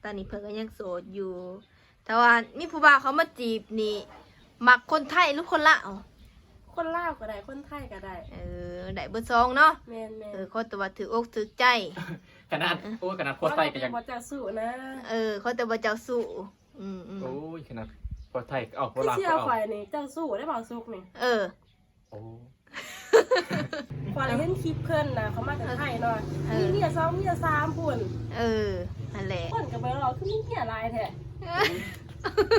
ຕອນນີ້ເພິ່ນກໍຍັງໂສດຢູ່ ແຕ່ວ່າມີຜູ້ບ່າວເຂົ້າມາຈີບນີ້ ມັກຄົນໄທຫຼືຄົນລາວ? ຄົນລາວກໍໄດ້ ຄົນໄທກໍໄດ້. ເອີ ໄດ້ເບິດສອງເນາະ. ແມ່ນໆ. ເອີ ຂໍແຕ່ວ່າຖືກອົກຖືກໃຈ. ຂະໜາດ ເອີ ໂອ້ຍ ຂະໜາດຄົນໄທກໍຍັງ ບໍ່ເຈົ້າຊູ້ນະ. ເອີ ຂໍແຕ່ບໍ່ເຈົ້າຊູ້. ອືມໆ. ໂອ້ຍ ຂະໜາດຄົນໄທກໍເອົາ ຄົນລາວກໍເອົາ. ຂ້ອຍນີ້ເຈົ້າຊູ້ໄດ້ ບ່າວສຸກນີ້. ເອີ. ໂອ້ ຂ້ອຍເຫັນຄລິບເພິ່ນນະ ເຂົາມາຈາກໄທເນາະ. ເອີ ມີເມຍສອງເມຍສາມພຸ້ນ. ເອີ ຫັ້ນແຫຼະ. ຄົນກໍບໍ່ຫຼໍ່ ຄືມີເມຍຫຼາຍແທ້.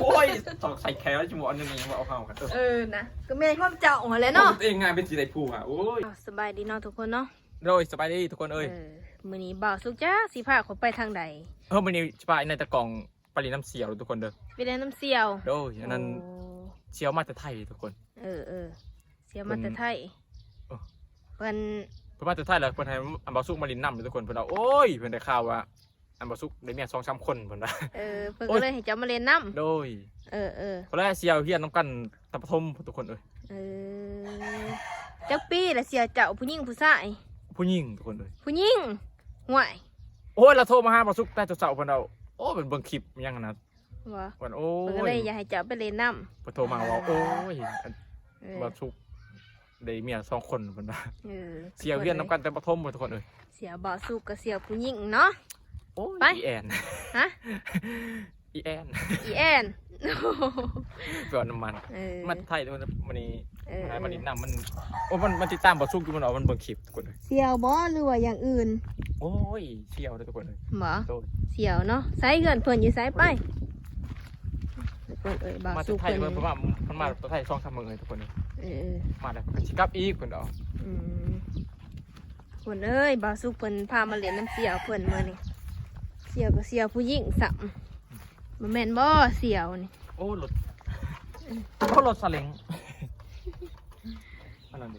ໂອ້ຍ ຕອກໃສ່ແຂວ ຊິບໍ່ອັນນີ້ ບໍ່ເອົາເຮົາກັນ. ເອີ ເອີນະ ກໍແມ່ນຄວາມເຈົ້າຫັ້ນແຫຼະເນາະ. ຕົວເອງງ່າຍ ເປັນຊິໄດ້ຜົວ. ໂອ້ຍ ສະບາຍດີເນາະທຸກຄົນເນາະ. ໂດຍ ສະບາຍດີທຸກຄົນເອີຍ. ເອີ ມື້ນີ້ບ່າວສຸກຈັກຊິພາຂ້ອຍໄປທາງໃດ? ເອີ ມື້ນີ້ຊິພາໃນຕາກ້ອງ ໄປຫຼິ້ນນຳສ່ຽວທຸກຄົນເດີ. ໄປຫຼິ້ນນຳສ່ຽວ. ໂດຍ ອັນນັ້ນ ໂອ້ ສ່ຽວມາແຕ່ໄທທຸກຄົນ. ເອີໆ ສ່ຽວມາແຕ່ໄທ. ເອີ ເພິ່ນ ເພິ່ນມາແຕ່ໄທແລ້ວ ເພິ່ນໃຫ້ອັນບ່າວສຸກມາຫຼິ້ນນຳທຸກຄົນ. ເພິ່ນວ່າ ໂອ້ຍ ເພິ່ນໄດ້ຂ່າວວ່າອັນບ່າວສຸກໄດ້ເມຍສອງສາມຄົນ ເພິ່ນວ່າ. ເອີ ເພິ່ນກໍເລີຍໃຫ້ເຈົ້າມາຫຼິ້ນນຳ. ໂດຍ ເອີໆ. ເພິ່ນແລະສ່ຽວຮຽນນຳກັນແຕ່ປະຖົມພຸ້ນທຸກຄົນເອີຍ. ເອີ ຈັກປີລະສ່ຽວເຈົ້າ ຜູ້ຍິງຜູ້ຊາຍ? ຜູ້ຍິງທຸກຄົນເອີຍ. ຜູ້ຍິງ. ຫ້ວຍ ໂອ້ຍ ລາວໂທມາຫາບ່າວສຸກແຕ່ເຊົ້າໆ ເພິ່ນເອົາ ໂອ້ ເພິ່ນເບິ່ງຄລິບຫຍັງຫັ້ນນະ. ບໍ່ ເພິ່ນ ໂອ້ຍ ເພິ່ນກໍເລີຍຢາກໃຫ້ເຈົ້າໄປຫຼິ້ນນຳ. ເພິ່ນໂທມາເວົ້າ ເອີ ໂອ້ຍ ເອີ ບ່າວສຸກໄດ້ເມຍສອງຄົນ ເພິ່ນວ່າ. ເອີ ສ່ຽວຮຽນນຳກັນແຕ່ປະຖົມພຸ້ນທຸກຄົນເອີຍ. ສ່ຽວບ່າວສຸກກັບສ່ຽວຜູ້ຍິງເນາະ. ໂອ້ຍ ໄປ ອີແອນ. ຮະ? ອີແອນ ອີແອນ ໄປເອົານ້ຳມັນ. ເອີ ມາໄທທຸກຄົນ ມື້ນີ້. ເອີ ມາຫຼິ້ນນຳມັນ. ໂອ້ ມັນ ມັນຕິດຕາມບ່າວສຸກຢູ່ ມັນອອກ ມັນເບິ່ງຄລິບທຸກຄົນ. ສ່ຽວບໍ່ ຫຼືວ່າຢ່າງອື່ນ? ໂອ້ຍ ສ່ຽວເດີທຸກຄົນເອີຍ. ບໍ່? ໂດຍ ສ່ຽວເນາະ. ໃສເຮືອນເພິ່ນຢູ່ໃສ? ໄປ ທຸກຄົນເອີຍ. ບ່າວສຸກເພິ່ນ ເພິ່ນມາ ເພິ່ນມາແຕ່ໄທສອງສາມມື້ເອີຍທຸກຄົນເອີຍ. ເອີ ມາແລ້ວເພິ່ນກໍຊິກັບອີກ ເພິ່ນເອົາ. ອືມ ຄົນເອີຍ ບ່າວສຸກເພິ່ນພາມາຫຼິ້ນນຳສ່ຽວເພິ່ນມື້ນີ້. ສ່ຽວກໍສ່ຽວຜູ້ຍິງຊ້ຳ. ບໍ່ແມ່ນບໍ່ສ່ຽວນີ້? ໂອ້ ລົດ ໂອ້ ລົດສາເລັງ. ອັນນັ້ນເດ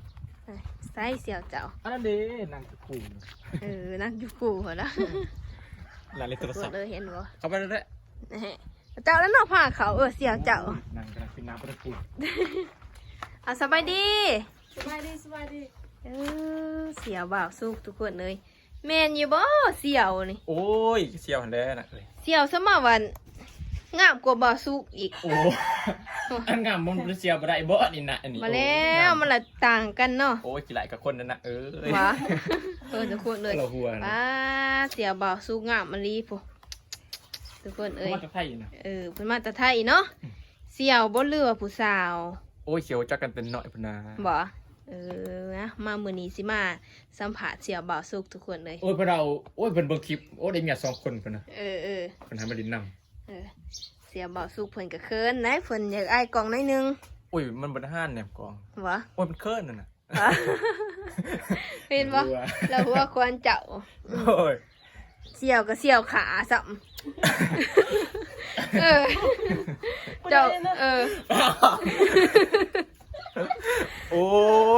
ໃສສ່ຽວເຈົ້າ? ອັນນັ້ນເດ ນັ່ງຢູ່ຄູ່. ເອີ ນັ່ງຢູ່ຄູ່ພຸ້ນລະ. ລະເລີຍໂທລະສັບ ເອີ ເຫັນບໍ່? ເຂົ້າໄປແລ້ວແຫຼະ. ເຈົ້າແລ້ວເນາະພາເຂົ້າ. ເອີ ສ່ຽວເຈົ້າ. ໂອ້ຍ ນັ່ງກຳລັງກິນນ້ຳປະຕູ. ເອົາ ສະບາຍດີ. ສະບາຍດີ ສະບາຍດີ. ເອີ ສ່ຽວບ່າວສຸກທຸກຄົນເອີຍ. ແມ່ນຢູ່ບໍ່ສ່ຽວນີ້? ໂອ້ຍ ສ່ຽວຫັ້ນແຫຼະນະເອີຍ. ສ່ຽວສະມາວ່າງາມກວ່າບ່າວສຸກອີກ. ໂອ້ ອັນງາມມັນເປັນສ່ຽວບໍ່ໄດ້ບໍ່ ອັນນີ້ນະ ອັນນີ້. ມາແລ້ວ ໂອ້ຍ ມັນລະຕ່າງກັນເນາະ. ໂອ້ຍ ຂີ້ໄລ່ກັບຄົນນັ້ນນະເອີຍ. ຫວາ ເອີ ທຸກຄົນເອີຍ. ປາ ສ່ຽວບ່າວສຸກງາມອີ່ຫຼີພຸ້ນ ທຸກຄົນເອີຍ. ມາແຕ່ໄທນະ. ເອີ ເພິ່ນມາແຕ່ໄທເນາະ. ອືມ ສ່ຽວບໍ່ ຫຼືວ່າຜູ້ສາວ? ໂອ້ຍ ສ່ຽວຮູ້ຈັກກັນແຕ່ນ້ອຍພຸ້ນນະ. ບໍ່? ເອີ ມາມື້ນີ້ຊິມາສຳພາດສ່ຽວບ່າວສຸກທຸກຄົນເອີຍ. ໂອ້ຍ ເພິ່ນເອົາ ໂອ້ຍ ເພິ່ນເບິ່ງຄລິບ ໂອ້ ໄດ້ເມຍສອງຄົນພຸ້ນນະ. ເອີໆ ເພິ່ນໃຫ້ມາຫຼິ້ນນຳ. ເອີ ສ່ຽວບ່າວສຸກເພິ່ນກໍເຂີນໄດ໋ ເພິ່ນຢາກອາຍກ້ອງໜ້ອຍໜຶ່ງ. ໂອ້ຍ ມັນບໍ່ໄດ້ຫານແນມກ້ອງ. ຫວາ ໂອ້ຍ ມັນເຂີນນັ້ນນະ. ເຫັນບໍ່? ລາວຫົວຄວັນເຈົ້າ. ໂອ້ຍ ສ່ຽວກໍສ່ຽວຂາຊ້ຳ. ເອີ ເຈົ້າ ເອີ ໂອ້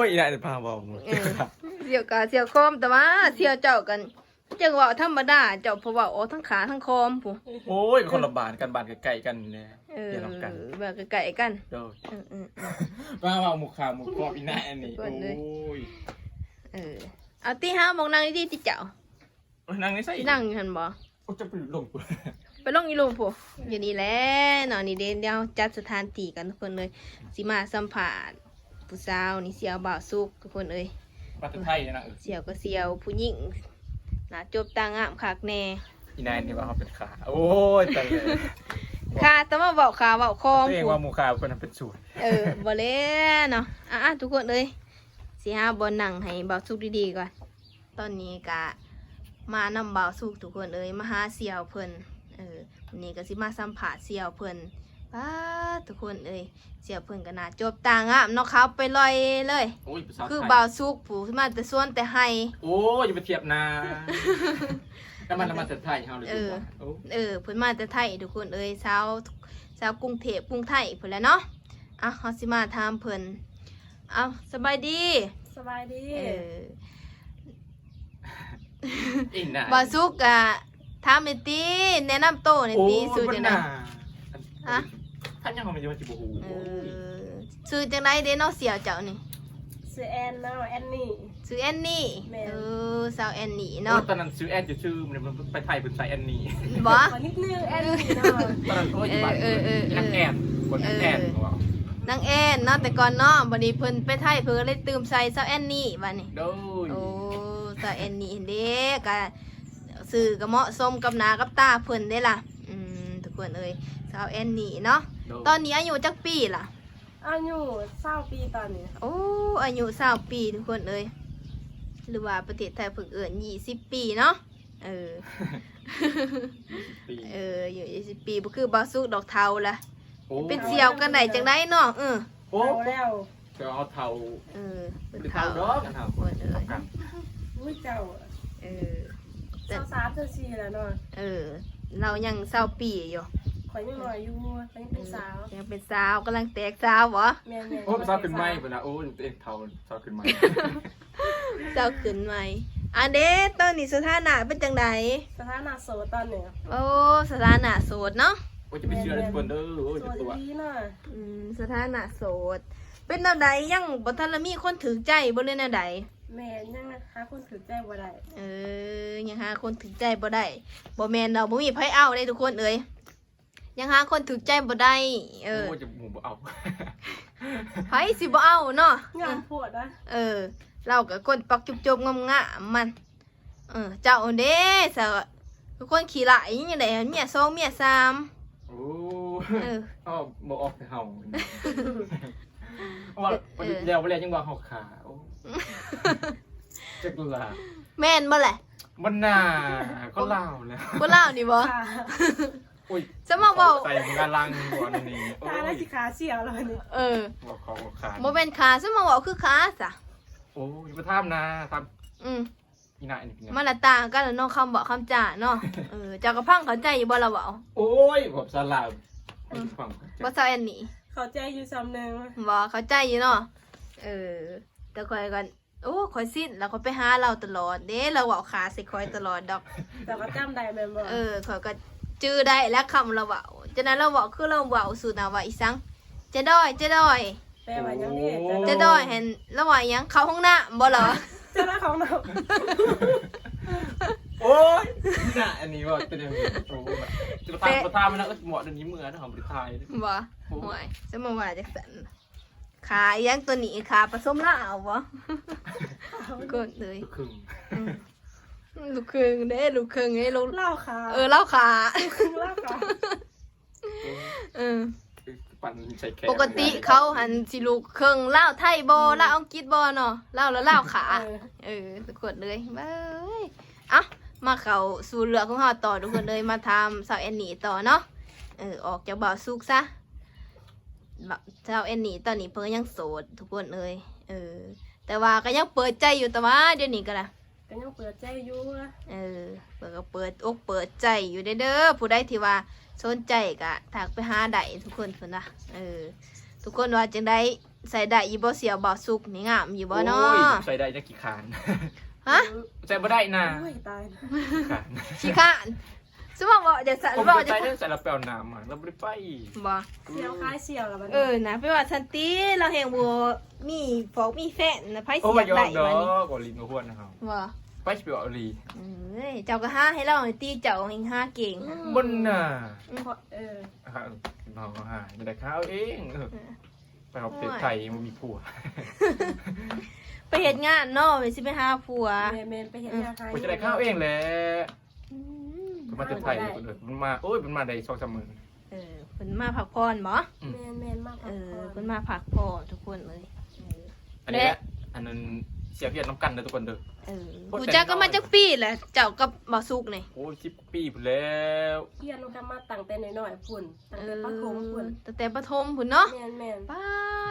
ຍ ອີ່ຫຼ້າພາເວົ້າ. ເອີ ສ່ຽວກາສ່ຽວຄອມ ແຕ່ວ່າສ່ຽວເຈົ້າກັນ ຈັ່ງເວົ້າທຳມະດາ ເຈົ້າຜູ້ເວົ້າອອກທັງຂາທັງຄອມພຸ້ນ. ໂອ້ຍ ຄົນລະບ້ານກັນ ບ້ານໃກ້ໆກັນແດ່. ເອີ ບ້ານໃກ້ໆກັນ. ໂດຍ ເອີໆ ມາເວົ້າໝູ່ຂາໝູ່ຄອບອີ່ນະອັນນີ້. ໂອ້ຍ ເອີ ເອົາຕິ ຫາໝ່ອງນັ່ງດີໆຕິເຈົ້າ. ເອີ ນັ່ງໃນໃສ? ນັ່ງຢູ່ຫັ້ນບໍ່? ໂອ້ ຈະໄປລົງພຸ້ນ ໄປລົງຢູ່ລຸ່ມພຸ້ນ. ຢູ່ນີ້ແຫຼະເນາະ. ນີ້ເດ້ ດຽວຈັດສະຖານທີ່ກັນທຸກຄົນເອີຍ. ຊິມາສຳພາດ ຜູ້ສາວນີ້ ສ່ຽວບ່າວສຸກ ທຸກຄົນເອີຍ. ມາແຕ່ໄທນະ. ເອີ ສ່ຽວກໍສ່ຽວຜູ້ຍິງ ໜ້າຈົບຕາງາມຄັກແນ່. ອີ່ນາຍນີ້ວ່າເຮົາເປັນຂ້າ. ໂອ້ຍ ຕາຍແລ້ວ. ຂ້າ ແຕ່ວ່າເວົ້າຂ້າເວົ້າຄອມ ຕົວເອງວ່າໝູ່ຂ້າເພິ່ນເປັນສູດ. ເອີ ບໍ່ແລະເນາະ. ອ່າໆ ທຸກຄົນເອີຍ ຊິຫາບ່ອນນັ່ງໃຫ້ບ່າວສຸກດີໆກ່ອນ. ຕອນນີ້ກະມານຳບ່າວສຸກທຸກຄົນເອີຍ ມາຫາສ່ຽວເພິ່ນ. ເອີ ມື້ນີ້ກະຊິມາສຳພາດສ່ຽວເພິ່ນ. ປາດ ທຸກຄົນເອີຍ ສ່ຽວເພິ່ນກໍໜ້າຈົບຕາງາມເນາະ ຂາວໄປລອຍເລີຍ. ໂອ້ຍ ຄືບ່າວສຸກຜູ້ມາແຕ່ສວນແຕ່ໄຮ່. ໂອ້ຍ ຢ່າໄປທຽບນາ. ແຕ່ມັນມາແຕ່ໄທເຮົາເລີຍ. ເອີ ເອີ ເພິ່ນມາແຕ່ໄທທຸກຄົນເອີຍ. ຊາວ ຊາວກຸງເທບກຸງໄທພຸ້ນແຫຼະເນາະ. ອ່ະ ເຮົາຊິມາຖາມເພິ່ນ. ເອົາ ສະບາຍດີ. ສະບາຍດີ. ເອີ ອີ່ນະ ບ່າວສຸກ ອ່ະ ຖາມແດ່ຕິ ແນະນຳໂຕແດ່ຕິ. ໂອ້ຍ ຊື່ຈັ່ງໃດ? ຮະ? ຄັນຍັງບໍ່ມີ ມັນຊິບໍ່ຮູ້. ເອີ ຊື່ຈັ່ງໃດເດເນາະ ສ່ຽວເຈົ້ານີ້? ຊື່ແອນເນາະ ແອນນີ່. ຊື່ແອນນີ່. ແມ່ນ. ເອີ ສາວແອນນີ່ ໂອ້ ເນາະ. ຕອນນັ້ນຊື່ແອນຊື່ໆ ມັນໄປໄທເພິ່ນໃສ່ແອນນີ່ ບໍ່? ຂໍນິດໜຶ່ງ ແອນນີ່ເນາະ. ຕອນນັ້ນ ໂອ້ຍ ເອີ ເອີ ນາງແອນ ຄົນນາງແອນ ເອີ ເຂົາວ່າ ນາງແອນເນາະ ແຕ່ກ່ອນເນາະ. ບັດນີ້ເພິ່ນໄປໄທ ເພິ່ນກໍເລີຍຕື່ມໃສ່ສາວແອນນີ່ ບັດນີ້. ໂດຍ. ໂອ້ ສາວແອນນີ່ຫັ້ນເດ້ ກໍຊື່ກໍເໝາະສົມກັບໜ້າກັບຕາເພິ່ນເດ້ລະ. ອືມ ທຸກຄົນເອີຍ ສາວແອນນີ່ເນາະ. ໂດຍ. ຕອນນີ້ອາຍຸຈັກປີລະ? ອາຍຸຊາວປີຕອນນີ້. ໂອ້ ອາຍຸຊາວປີ ທຸກຄົນເອີຍ ຫຼືວ່າປະເທດໄທເພິ່ນເອີ້ນ ຊາວປີເນາະ. ເອີ ຊາວປີ ເອີ ອາຍຸຊາວປີ ບໍ່ຄືບ່າວສຸກດອກ ເຖົ້າລະ. ໂອ້ ເປັນສ່ຽວກັນໄດ້ຈັ່ງໃດເນາະ. ເອີ ໂອ້ ເຖົ້າແລ້ວ ຈະເອົາເຖົ້າ. ເອີ ເປັນເຖົ້າດອກ ເຖົ້າ ຄົນເອີຍ ເທົ່າກັນ. ອຸ້ຍ ເຈົ້າ ເອີ ຊາວສາມ ຊາວສີ່ແລ້ວເນາະ. ເອີ ລາວຍັງຊາວປີຢູ່. ຂ້ອຍຍັງນ້ອຍຢູ່ ຂ້ອຍຍັງເປັນສາວ. ເອີ ຍັງເປັນສາວ ກຳລັງແຕກສາວບໍ? ແມ່ນໆ. ໂອ້ ສາວຂຶ້ນໃໝ່ພຸ້ນນະ. ໂອ້ ຕົວເອງເຖົ້າ ສາວຂຶ້ນໃໝ່ ສາວຂຶ້ນໃໝ່. ອັນເດ້ ຕອນນີ້ສະຖານະເປັນຈັ່ງໃດ? ສະຖານະໂສດຕອນນີ້. ໂອ້ ສະຖານະໂສດເນາະ. ໂອ້ ຈະໄປເຊື່ອເພິ່ນເດີ. ໂອ້ຍ ໂສດອີ່ຫຼີເນາະ. ອືມ ສະຖານະໂສດ ເປັນແນວໃດ ຍັງບໍ່ທັນລະມີຄົນຖືກໃຈບໍ່ ຫຼືແນວໃດ? ແມ່ນ ຍັງຫາຄົນຖືກໃຈບໍ່ໄດ້. ເອີ ຍັງຫາຄົນຖືກໃຈບໍ່ໄດ້. ບໍ່ແມ່ນດອກ ບໍ່ມີໃຜເອົາເດ້ທຸກຄົນເອີຍ ຍັງຫາຄົນຖືກໃຈບໍ່ໄດ້. ເອີ ໂອ້ຍ ຈະໝູ່ບໍ່ເອົາ ໃຜຊິບໍ່ເອົາເນາະ. ງາມໂພດນະ. ເອີ ລາວກໍຄົນປັກຈົບໆງາມໆມັນ. ເອີ ເຈົ້າເດ້ ສະ ຄືຄົນຂີ້ຮ້າຍ ຍັງໄດ້ເມຍສອງເມຍສາມ. ໂອ້ ເອີ ເອົາບໍ່ອອກແຕ່ເຮົາ ວ່າ ເອີ ແລ້ວບໍ່ແລ້ວຍັງວ່າເຮົາຂ້າ. ໂອ້ ຈັກລະ ແມ່ນບໍ່ແຫຼະ? ມັນໜ້າ ຄົນລາວແຫຼະ ຄົນລາວນີ້ບໍ່? ໂອ້ຍ ສະມາເວົ້າ ໃສ່ການລັງບໍ່ອັນນີ້. ໂອ້ຍ ຂ້າລະຊິຂ້າສ່ຽວລະນີ້. ເອີ ບໍ່ຂໍບໍ່ຂ້າ ບໍ່ແມ່ນຂ້າ ສະມາເວົ້າຄືຂ້າສະ. ໂອ້ຍ ຢ່າໄປຖາມນາ ຖາມ ອືມ ອີ່ໜ້ານີ້ເປັນຫຍັງ? ມັນລະຕ່າງກັນລະເນາະ ຄຳເວົ້າຄຳຈາເນາະ. ເອີ ເຈົ້າກໍຟັງເຂົ້າໃຈຢູ່ບໍ່ລາວເວົ້າ? ໂອ້ຍ ເວົ້າສາລາວ ອືມ ຟັງເຂົ້າໃຈ ບໍ່ ສາວແອນນີ່? ເຂົ້າໃຈຢູ່ສ່ຳໜຶ່ງ. ບໍ່ ເຂົ້າໃຈຢູ່ເນາະ. ເອີ ແຕ່ຂ້ອຍກໍ ໂອ້ ຂ້ອຍຊິນລະ ຂ້ອຍໄປຫາລາວຕະຫຼອດເດ້ ລາວເວົ້າຂ້າໃສ່ຂ້ອຍຕະຫຼອດດອກ. ເຈົ້າກໍຈຳໄດ້ແມ່ນບໍ່? ເອີ ຂ້ອຍກໍຈື່ໄດ້ແຫຼະຄຳລາວເວົ້າ. ຈັ່ງໃດລາວເວົ້າ ຄືລາວເວົ້າສຸດນະ ວ່າອີ່ສັງ ຈະດອຍ ຈະດອຍ ແປວ່າຫຍັງເດ້? ໂອ້ ຈະດອຍຫັ້ນ ລາວວ່າຫຍັງ? ເຂົ້າຫ້ອງນ້ຳບໍ່ລະ? ຈະໄດ້ເຂົ້າຫ້ອງນ້ຳ. ໂອ້ຍ ໜ້າອັນນີ້ວ່າເປັນຫຍັງ? ໂອ້ຍ ຈະມາຖາມ ມາຖາມນະ. ເອີ ໝໍດຽວນີ້ເມື່ອນະ ເຮົາບໍ່ໄດ້ຖ່າຍເດ້. ບໍ່? ໂອ້ຍ ໂອ້ຍ ຈະມາວ່າຈັ່ງຊັ້ນ. ຂາອີ່ຫຍັງຕົວນີ້? ຂາປະສົມລາວບໍ່? ກົດເລີຍ ລູກຄຶ່ງ. ອືມ ລູກຄຶ່ງເດ້ ລູກຄຶ່ງເດ້ ລາວຂາ. ເອີ ລາວຂາ ລູກຄຶ່ງລາວຂາ. ເອີ ປັນໃສ່ແຂນ ປົກກະຕິເຂົາຫັ້ນຊິລູກເຄິ່ງລາວໄທບໍ່ ອືມ ລາວອັງກິດບໍ່ເນາະ ລາວລະລາວຂາ. ເອີ ເອີ ທຸກຄົນເລີຍ ເອີຍ. ເອົ້າ ມາເຂົ້າສູ່ເລື່ອງຂອງເຮົາຕໍ່ ທຸກຄົນເລີຍ ມາຖາມສາວແອນນີ່ຕໍ່ເນາະ. ເອີ ອອກຈາກບ່າວສຸກຊະ ສາວແອນນີ່ຕອນນີ້ເພິ່ນກໍຍັງໂສດ ທຸກຄົນເອີຍ. ເອີ ແຕ່ວ່າກໍຍັງເປີດໃຈຢູ່ ແຕ່ວ່າດຽວນີ້ກໍລະ ກໍຍັງເປີດໃຈຢູ່. ເອີ ເພິ່ນກໍເປີດອົກເປີດໃຈຢູ່ເດີ. ຜູ້ໃດທີ່ວ່າສົນໃຈກໍທັກໄປຫາໄດ້ທຸກຄົນເພິ່ນວ່າ. ເອີ ທຸກຄົນວ່າຈັ່ງໃດ ໃສ່ໄດ້ຢູ່ບໍ່? ສ່ຽວບ່າວສຸກນີ້ງາມຢູ່ບໍ່ເນາະ? ໂອ້ຍ ໃສ່ໄດ້ຈັ່ງຂີ້ຄ້ານ. ຮະ? ໃສ່ບໍ່ໄດ້ນະ. ໂອ້ຍ ຕາຍ ຂີ້ຄ້ານ ຂີ້ຄ້ານ. ສະມາເວົ້າຈັ່ງຊັ້ນ ເວົ້າຈັ່ງຊັ້ນ ໃສ່ລະແປວນ້ຳມາ ລະບໍ່ໄດ້ໄປບໍ່? ສ່ຽວຂາຍສ່ຽວລະບັດນີ້. ເອີ ນະ ໄປວ່າຊັ້ນຕິ ລາວແຮ່ງບໍ່ມີພວກມີແຟນນະ ໃຜຊິຢາກໄດ້ບັດນີ້. ໂອ້ຍ ບໍ່ຢອກດອກ ເວົ້າຫຼິ້ນເວົ້າຮວນນະເຮົາ. ບໍ່ ໃຜຊິໄປເວົ້າອີ່ຫຼີ. ເອີຍ ເຈົ້າກໍຫາໃຫ້ລາວຕິ ເຈົ້າແຮ່ງຫາເກັ່ງ. ອືມ ບໍ່ນະ. ອືມ ເອີ ຫາ ເຮົາຫາໄດ້ຂາເອົາເອງ. ເອີ ເອີ ໄປຮອດປະເທດໄທບໍ່ມີຜົວ ໄປເຮັດງານເນາະ ແມ່ນຊິໄປຫາຜົວ. ແມ່ນໆ ໄປເຮັດງານຫາ ອືມ ຫາ ກໍຈະໄດ້ຂາເອົາເອງແຫຼະ. ອືມ ເພິ່ນມາແຕ່ໄທ ເພິ່ນມາ ໂອ້ຍ ເພິ່ນມາໄດ້ສອງສາມມື້. ເອີ ເພິ່ນມາພັກຜ່ອນບໍ? ອືມ ແມ່ນໆ ມາພັກຜ່ອນ. ເອີ ເພິ່ນມາພັກຜ່ອນທຸກຄົນເອີຍ. ເອີ ອັນນີ້ແຫຼະ ແລະ ອັນນັ້ນ ສ່ຽວຮຽນນຳກັນເດີທຸກຄົນເດີ. ເອີ ຮູ້ຈັກກັນມາຈັກປີແລ້ວ ເຈົ້າກັບບ່າວສຸກນີ້? ໂອ້ຍ ສິບກວ່າປີພຸ້ນແລ້ວ ຮຽນນຳກັນມາຕັ້ງແຕ່ນ້ອຍໆພຸ້ນ. ຕັ້ງແຕ່ປະຖົມພຸ້ນ. ເອີ ຕັ້ງແຕ່ປະຖົມພຸ້ນເນາະ. ແມ່ນໆ. ປ້າ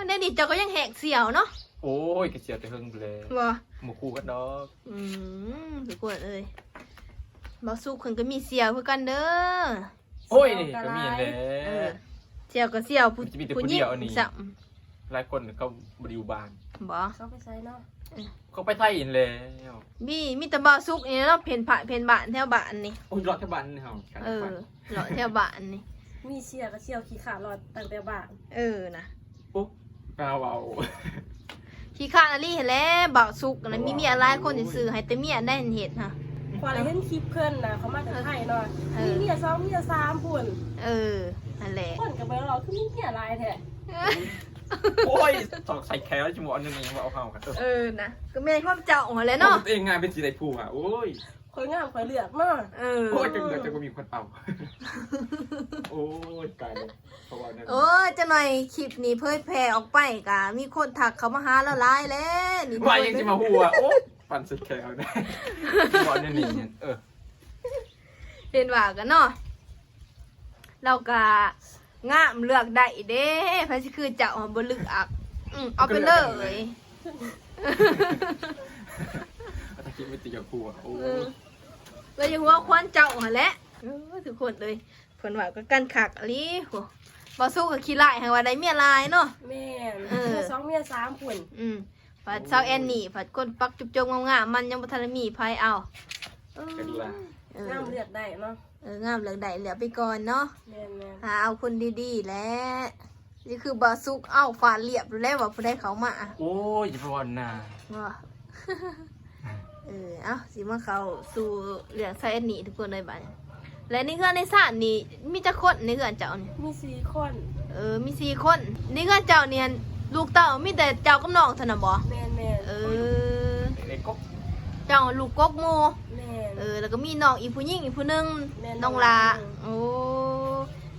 ແນວນີ້ເຈົ້າກໍຍັງແຮງສ່ຽວເນາະ? ໂອ້ຍ ກໍສ່ຽວແຕ່ເຫິງພຸ້ນແຫຼະ. ບໍ່ ບໍ່ຄູ່ກັນດອກ. ອືມ ທຸກຄົນເອີຍ ບ່າວສຸກເພິ່ນກໍມີສ່ຽວຄືກັນເດີ. ໂອ້ຍ ສ່ຽວກໍມີແຫຼະ. ເອີ ສ່ຽວກໍສ່ຽວ ຜູ້ ຜູ້ຍິງຊ້ຳ. ຫຼາຍຄົນເຂົາບໍ່ໄດ້ຢູ່ບ້ານ. ບໍ່ ເຂົາໄປໃສເນາະ? ເອີ ເຂົາໄປໄທຫັ້ນແຫຼະ. ມີ ມີແຕ່ບ່າວສຸກນີ້ເນາະ ເພນພະເພນບ້ານແຖວບ້ານນີ້. ໂອ້ຍ ເລາະແຖວບ້ານນີ້ເຮົາ. ເອີ ເລາະແຖວບ້ານນີ້. ມີສ່ຽວກໍສ່ຽວຂີ້ຂາດເລາະຕັ້ງແຕ່ບ້ານ. ເອີ ນະ. ໂອ້ ກາເວົ້າ ຂີ້ຄ້ານອີ່ຫຼີຫັ້ນແຫຼະ ບ່າວສຸກນະ ມີເມຍຫຼາຍຄົນຊື່ໆ ໃຫ້ແຕ່ເມຍໄດ້ເຮັດຫັ້ນ. ຂ້ອຍລະເຫັນຄລິບເພິ່ນນະ ເຂົາມາແຕ່ໄທເນາະ ເອີ ມີເມຍສອງເມຍສາມພຸ້ນ. ເອີ ຫັ້ນແຫຼະ ຄົນກໍບໍ່ຫຼໍ່ ຄືມີເມຍຫຼາຍແທ້. ໂອ້ຍ ຕອກໃສ່ແຂ້ວ ຈະບໍ່ອັນນີ້ ເວົ້າເຮົາກັນ. ເອີ ນະ ກໍແມ່ນຄວາມເຈົ້າຫັ້ນແຫຼະເນາະ ຕົວເອງງາມເປັນຊິໄດ້ຜົວ. ໂອ້ຍ ຂ້ອຍງາມຂ້ອຍເລືອກມາ. ເອີ ໂອ້ຍ ຈັກເດືອນຈັກບໍ່ມີຄົນເອົາ. ໂອ້ຍ ຕາຍແລ້ວ ເພາະວ່ານັ້ນ. ໂອ້ຍ ຈັກໜ່ອຍຄລິບນີ້ເຜີຍແຜ່ອອກໄປ ກະມີຄົນທັກເຂົ້າມາຫາລາວຫຼາຍແລ້ວນີ້. ວ່າຍັງຊິມາຫົວ ໂອ້ຍ ປັ່ນສຸດແຂວນະ ເວົ້າແນວນີ້. ເອີ ເຫັນວ່າກັນເນາະ ລາວກະງາມ ເລືອກໄດ້ເດ້ ໃຜຊິຄືເຈົ້າບໍ່ເລືອກ. ອືມ ເອົາໄປເລີຍ ເອົາໄປເລີຍ. ຖ້າຄິດວ່າຈະຢາກຫົວ ໂອ້ຍ ເອີ ລາວຢາກຫົວຄວັນເຈົ້າຫັ້ນແຫຼະ. ເອີ ທຸກຄົນເອີຍ ເພິ່ນເວົ້າກັບກັນຄັກອີ່ຫຼີ. ໂຫ ບໍ່ສູ້ກໍຂີ້ຮ້າຍ ຫາກວ່າໄດ້ເມຍຫຼາຍເນາະ. ແມ່ນ ເອີ ເມຍສອງເມຍສາມພຸ້ນ. ອືມ ພັດສາວແອນນີ້ ພັດຄົນປັກຈຸກຈົກງາມໆ ມັນຍັງບໍ່ທັນໄດ້ມີໃຜເອົາ. ເອີ ເອີ ງາມເລືອກໄດ້ເນາະ. ເອີ ງາມເລືອກໄດ້ ເລືອກໄປກ່ອນເນາະ. ແມ່ນໆ ຫາເອົາຄົນດີໆແຫຼະ. ນີ້ຄືບ່າວສຸກເອົາຟາດລຽບຢູ່ແລ້ວວ່າຜູ້ໃດເຂົ້າມາ. ໂອ້ຍ ຢ່າໄປເວົ້ານະ ບໍ່ ເອີ ເອົ້າ ຊິມາເຂົ້າສູ່ເລື່ອງຊາວແອນນີ້ທຸກຄົນເອີຍບາດນີ້. ແລະໃນເຮືອນໃນຊານນີ້ມີຈັກຄົນໃນເຮືອນເຈົ້ານີ້? ມີສີ່ຄົນ. ເອີ ມີສີ່ຄົນ. ໃນເຮືອນເຈົ້ານີ້ຫັ້ນ ລູກເຕົ້າມີແຕ່ເຈົ້າກັບນ້ອງເທົ່ານັ້ນບໍ່? ແມ່ນໆ. ເອີ ເຈົ້າລູກກົກໝູ່. ແມ່ນ. ເອີ ແລ້ວກໍມີນ້ອງອີກຜູ້ຍິງອີກຜູ້ໜຶ່ງ. ແມ່ນ ນ້ອງຫຼ້າ. ໂອ້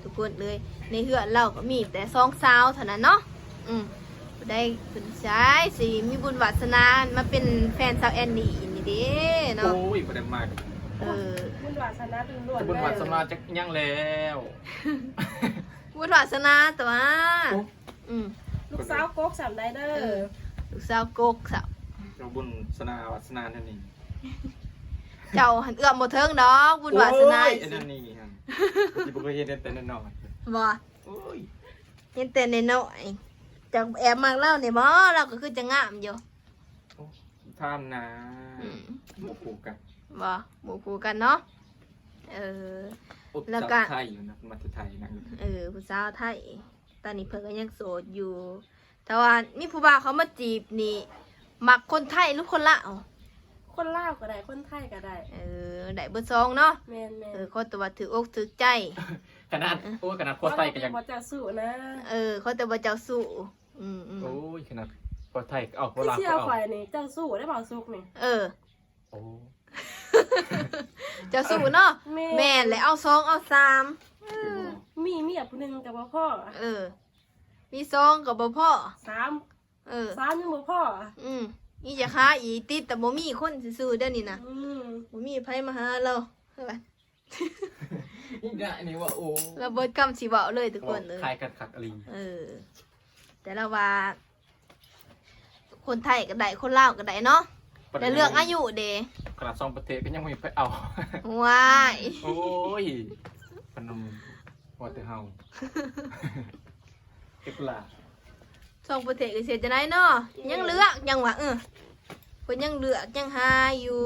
ທຸກຄົນເອີຍ ໃນເຮືອນລາວກໍມີແຕ່ສອງສາວເທົ່ານັ້ນເນາະ. ອືມ ຜູ້ໃດເພິ່ນຊາຍຊິມີບຸນວາດສະໜາມາເປັນແຟນສາວແອນນີ້ນີ້ເດ້ເນາະ. ໂອ້ຍ ບໍ່ໄດ້ມາ. ເອີ ບຸນວາດສະໜາລ້ວນໆ. ບຸນວາດສະໜາຈັກຫຍັງແລ້ວ ບຸນວາດສະໜາຕົວະ. ອືມ ລູກສາວກົກສ່ຳໃດເດີ. ເອີ ລູກສາວກົກສ່ຳ ເຈົ້າບຸນສະໜາວາດສະໜາແນວນີ້. ເຈົ້າຫັ້ນເອື້ອມບໍ່ເຖິງດອກ ບຸນວາດສະໜາ. ໂອ້ຍ ອັນນັ້ນນີ້ຫັ້ນ ຊິບໍ່ເຄີຍເຫັນແຕ່ນ້ອຍໆ. ບໍ່ ໂອ້ຍ ເຫັນແຕ່ນ້ອຍໆ. ເຈົ້າແອບມັກລາວນີ້ບໍ່? ລາວກໍຄືຈະງາມຢູ່. ໂອ້ ຖາມນະ. ອືມ ໝູ່ຄູ່ກັນ. ບໍ່ ໝູ່ຄູ່ກັນເນາະ. ເອີ ແລ້ວກໍຜູ້ສາວໄທນະ ມາແຕ່ໄທນະ. ເອີ ຜູ້ສາວໄທ ຕອນນີ້ເພິ່ນກໍຍັງໂສດຢູ່. ຖ້າວ່າມີຜູ້ບ່າວເຂົ້າມາຈີບນີ້ ມັກຄົນໄທຫຼືຄົນລາວ? ຄົນລາວກໍໄດ້ ຄົນໄທກໍໄດ້. ເອີ ໄດ້ເບິດສອງເນາະ. ແມ່ນໆ. ເອີ ຂໍແຕ່ວ່າຖືກອົກຖືກໃຈ. ຂະໜາດ ເອີ ໂອ້ຍ ຂະໜາດຄົນໄທກໍຍັງ ບໍ່ເຈົ້າຊູ້ນະ. ເອີ ຂໍແຕ່ບໍ່ເຈົ້າຊູ້. ອືມໆ. ໂອ້ຍ ຂະໜາດຄົນໄທກໍເອົາ ຄົນລາວກໍເອົາ. ເຊື່ອຂ້ອຍນີ້ ເຈົ້າຊູ້ໄດ້ບ່າວສຸກນີ້. ເອີ ໂອ້ ເຈົ້າສູ້ເນາະ. ແມ່ນ ແມ່ນແຫຼະ ເອົາສອງເອົາສາມ. ເອີ ມີເມຍຜູ້ໜຶ່ງກໍບໍ່ພໍ. ເອີ ມີສອງກໍບໍ່ພໍ ສາມ. ເອີ ສາມຍັງບໍ່ພໍ. ອືມ ອີກຢາກຫາອີກ ຕິດແຕ່ບໍ່ມີຄົນຊື່ໆ ດຽວນີ້ນະ. ອືມ ບໍ່ມີໃຜມາຫາລາວ. ອີກດະນີ້ວ່າ ໂອ້ ລະເບິດຄຳຊິເວົ້າເລີຍທຸກຄົນເອີຍ. ຄ້າຍກັນຄັກອີ່ຫຼີ. ເອີ ແຕ່ລະວ່າ ຄົນໄທກໍໄດ້ ຄົນລາວກໍໄດ້ເນາະ. ແຕ່ເລື່ອງອາຍຸເດ ຂະໜາດສອງປະເທດກໍຍັງບໍ່ມີໃຜເອົາ. ວ້າຍ ໂອ້ຍ ພະນົມ ວ່າແຕ່ເຮົາ ເກັບລາ ສອງປະເທດກໍເສຍຈັ່ງໃດເນາະ. ຍັງເລືອກ ຍັງວ່າ ເອີ ເພິ່ນຍັງເລືອກ ຍັງຫາຢູ່.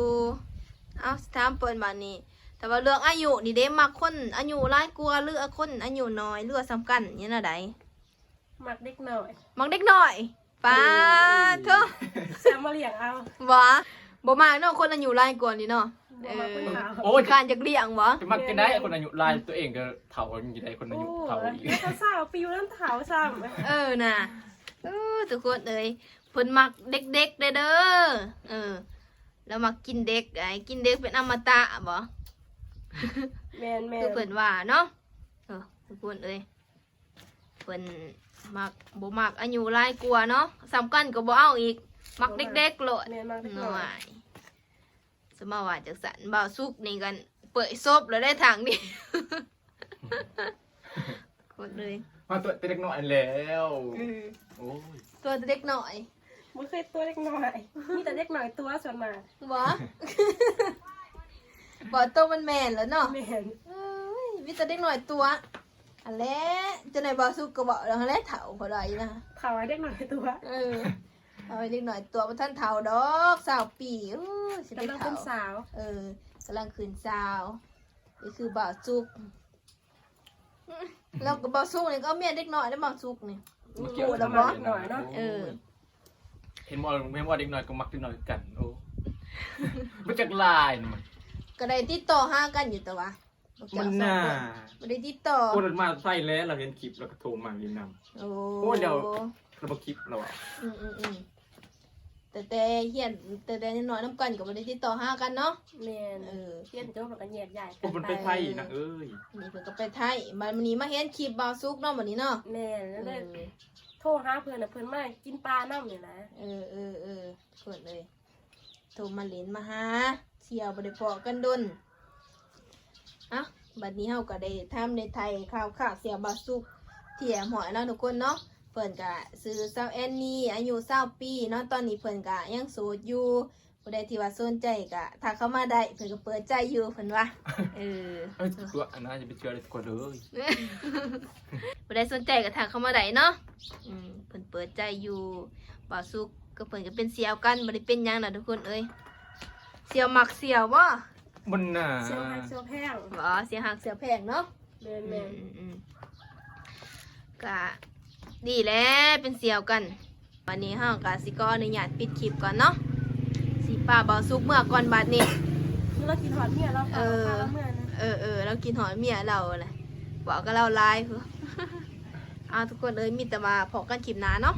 ເອົ້າ ຊິຖາມເພິ່ນບາດນີ້ ແຕ່ວ່າເລື່ອງອາຍຸນີ້ເດ ມັກຄົນອາຍຸຫຼາຍກວ່າ ຫຼືຄົນອາຍຸນ້ອຍ ຫຼືວ່າສ່ຳກັນ ແນວໃດ? ມັກເດັກນ້ອຍ. ມັກເດັກນ້ອຍ. ປາໂທ ແຊມມາລ້ຽງເອົາ. ບໍ່ ບໍ່ມັກເນາະ ຄົນອາຍຸຫຼາຍກວ່ານີ້ເນາະ. ບໍ່ມັກຄົນເຖົ້າ. ເອີ ໂອ້ຍ ຂ້ານຢາກລ້ຽງບໍ່? ຈະມັກຈັ່ງໃດ ຄົນອາຍຸຫຼາຍ ຕົວເອງກໍເຖົ້າຢູ່ໃດ ຄົນອາຍຸເຖົ້າອີກ. ໂອ້ຍ ເຖົ້າຢູ່ນຳເຖົ້າຊ້ຳ. ເອີນະ ເອີ ທຸກຄົນເອີຍ ເພິ່ນມັກເດັກໆເດີ. ເອີ ລາວມັກກິນເດັກ ໄອ້ກິນເດັກເປັນອະມະຕະບໍ່? ແມ່ນໆ ຄືເພິ່ນວ່າເນາະ. ເອີ ທຸກຄົນເອີຍ ເພິ່ນມັກ ບໍ່ມັກອາຍຸຫຼາຍກວ່າເນາະ ສ່ຳກັນກໍບໍ່ເອົາອີກ ມັກເດັກໆໂລດ. ແມ່ນ ມັກເດັກນ້ອຍ. ໂອ້ຍ ສະມາວ່າຈັ່ງຊັ້ນ ບ່າວສຸກນີ້ກັນເປີ້ຍສົບແລ້ວໄດ໋ທາງນີ້ ຄົນເອີຍ ມາຕົວະແຕ່ເດັກນ້ອຍແລ້ວ. ອືມ ໂອ້ຍ ຕົວະແຕ່ເດັກນ້ອຍ. ບໍ່ເຄີຍຕົວະເດັກນ້ອຍ ມີແຕ່ເດັກນ້ອຍຕົວະສ່ວນມາກ. ບໍ່ ບໍ່ ໂຕມັນແມ່ນແລ້ວເນາະ. ແມ່ນ ເອີຍ ມີແຕ່ເດັກນ້ອຍຕົວະ ຫັ້ນແຫຼະ. ຈັ່ງໃດບ່າວສຸກກໍເວົ້າແລ້ວຫັ້ນແຫຼະ ເຖົ້າພໍໄດ້ນະ ເຖົ້າໃຫ້ເດັກນ້ອຍຕົວະ. ເອີ ເອົາໃຫ້ເດັກນ້ອຍຕົວະ ບໍ່ທັນເຖົ້າດອກ ຊາວປີ. ໂອ້ຍ ຊິໄດ້ເຖົ້າ ກຳລັງເປັນສາວ. ເອີ ກຳລັງຂຶ້ນສາວ ນີ້ຄືບ່າວສຸກ. ແລ້ວກໍບ່າວສຸກນີ້ກໍເອົາເມຍເດັກນ້ອຍແລ້ວ ບ່າວສຸກນີ້ ມາກ່ຽວ ໂອ້ ແລ້ວບໍ່ ເດັກນ້ອຍເນາະ. ເອີ ໂອ້ຍ ເຫັນບໍ່ ແມ່ນວ່າເດັກນ້ອຍກໍມັກເດັກນ້ອຍຄືກັນ. ໂອ້ ບໍ່ຈັກຫຼາຍນະມັນ ກໍໄດ້ຕິດຕໍ່ຫາກັນຢູ່ ແຕ່ວ່າ ມັນໜ້າ ບໍ່ໄດ້ຕິດຕໍ່. ໂອ້ ມາໄທແລ້ວ ລາວເຫັນຄລິບ ລາວກໍໂທມາຫຼິ້ນນຳ. ໂອ້ ໂອ້ ດຽວລາວບໍ່ຄລິບແລ້ວວ່າ ອືມໆໆ ແຕ່ ແຕ່ຮຽນ ແຕ່ ແຕ່ນ້ອຍນຳກັນກໍບໍ່ໄດ້ຕິດຕໍ່ຫາກັນເນາະ. ແມ່ນ ເອີ ຮຽນຈົບແລ້ວກໍແຍກຍ້າຍກັນ. ໂອ້ ເພິ່ນໄປໄທນະເອີຍ. ນີ້ເພິ່ນກໍໄປໄທ ບັດນີ້ມາເຫັນຄລິບບ່າວສຸກເນາະ ບັດນີ້ເນາະ. ແມ່ນ ເອີ ແລ້ວໄດ້ໂທຫາເພິ່ນນະ ເພິ່ນມາກິນປານຳນີ້ນະ. ເອີໆໆ ເພິ່ນເອີຍ ໂທມາຫຼິ້ນມາຫາ ສ່ຽວບໍ່ໄດ້ພໍ້ກັນດົນ. ເອົ້າ ບັດນີ້ເຮົາກໍໄດ້ຖາມໄດ້ໄຖ່ຂ່າວຄາວສ່ຽວບ່າວສຸກທີ່ຮຽບຮ້ອຍແລ້ວທຸກຄົນເນາະ. ເພິ່ນກະຊື່ຊາວແອນນີ ອາຍຸຊາວປີເນາະ. ຕອນນີ້ເພິ່ນກະຍັງໂສດຢູ່. ຜູ້ໃດທີ່ວ່າສົນໃຈກະທັກເຂົ້າມາໄດ້ ເພິ່ນກໍເປີດໃຈຢູ່ ເພິ່ນວ່າ. ເອີ ເອີ ຕົວະອັນນັ້ນຢ່າໄປເຊື່ອເລີຍ ທຸກຄົນເອີຍ. ຜູ້ໃດສົນໃຈກໍທັກເຂົ້າມາໄດ້ເນາະ. ອືມ ເພິ່ນເປີດໃຈຢູ່. ບ່າວສຸກກັບເພິ່ນກໍເປັນສ່ຽວກັນ ບໍ່ໄດ້ເປັນຫຍັງນະທຸກຄົນເອີຍ. ສ່ຽວມັກສ່ຽວບໍ່? ບໍ່ນາ ສ່ຽວຮັກສ່ຽວແພງ. ບໍ່ ສ່ຽວຮັກສ່ຽວແພງເນາະ. ແມ່ນໆ ອືມໆ ກະດີແຫຼະ ເປັນສ່ຽວກັນ. ບັດນີ້ເຮົາກະຊິຂໍອະນຸຍາດປິດຄລິບກ່ອນເນາະ. ຊິປະບ່າວສຸກເມືອກ່ອນບັດນີ້. ຄືລາວຄິດຮອດເມຍລາວ ເອີ ພາລາວເມືອນະ. ເອີໆ ລາວຄິດຮອດເມຍລາວນະ ເວົ້າກັບລາວຫຼາຍ. ເອົາ ທຸກຄົນເອີຍ ມີແຕ່ວ່າພໍ້ກັນຄລິບໜ້າເນາະ.